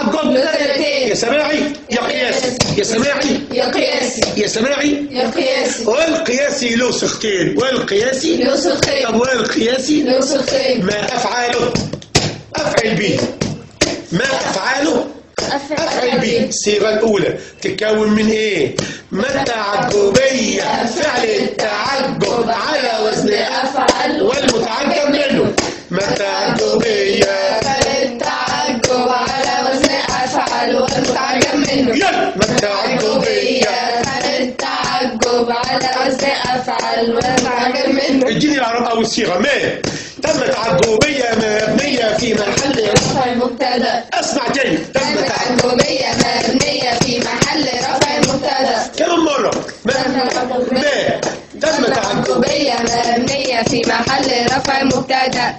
التعجب له طريقتين. يا سماعي يا قياسي. يا سماعي يا قياسي. يا سماعي يا قياسي. والقياسي له صيغتين. والقياسي له صيغتين. طب والقياسي له صيغتين. ما افعاله افعل به. ما افعاله افعل به. الصيغة الاولى تتكون من ايه؟ ما التعجبيه فعل التعجب على وزن افعل والمتعجب منه. ما التعجبيه فعل التعجب على وزن افعل والمتعجب منه. يلا ما التعجبيه فعل التعجب على وزن افعل والمتعجب منه. اديني الاعراب او الصيغة. ما تم تعجبيه مبنية في محل رفع مبتدا. اسمع تاني. تم تعجبيه مبنية في محل رفع مبتدا. كمان مرة. ما تم تعجبيه مبنية في محل رفع مبتدا.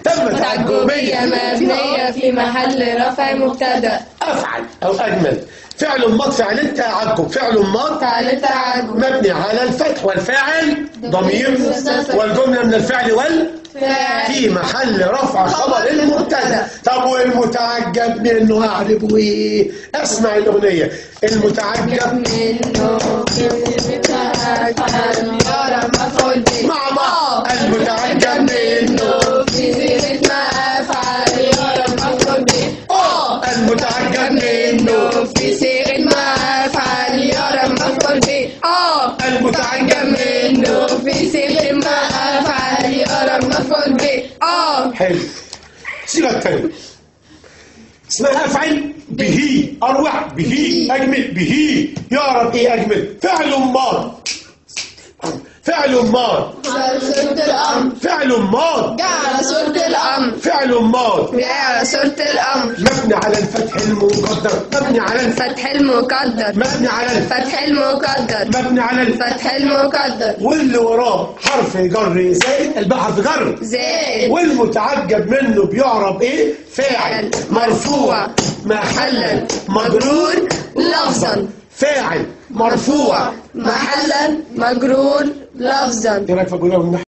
تم تعجبيه مبنية في محل رفع مبتدا. افعل او اجمل. فعل ماض فعل التعجب. فعل ماض فعل التعجب مبني على الفتح والفاعل ضمير والجملة من الفعل وال في محل رفع خبر المبتدا. طب والمتعجب منه اعربه ايه؟ اسمع الاغنية. المتعجب منه يرى مفعول به مع بعض. المتعجب منه في صيغة ما افعل يرى مفعول به. المتعجب منه في صيغة ما افعل يرى مفعول به. المتعجب منه في صيغة ما افعل يرى مفعول به. حلو. الصيغة الثانية اسمها افعل به. اروع به. اجمل به. يا رب ايه اجمل؟ فعل ماض. فعل ماض على صورة الأمر. فعل ماض على صورة الأمر. فعل ماض على صورة الأمر مبني على الفتح المقدر. مبني على الفتح المقدر. مبني على الفتح المقدر. مبني على الفتح المقدر. واللي وراه حرف جر زائد الباء حرف جر زائد. والمتعجب منه بيعرب ايه؟ فاعل مرفوع محلا مجرور لفظا. فاعل مرفوع محلا مجرور لفظا. ايه رايك في الجملة؟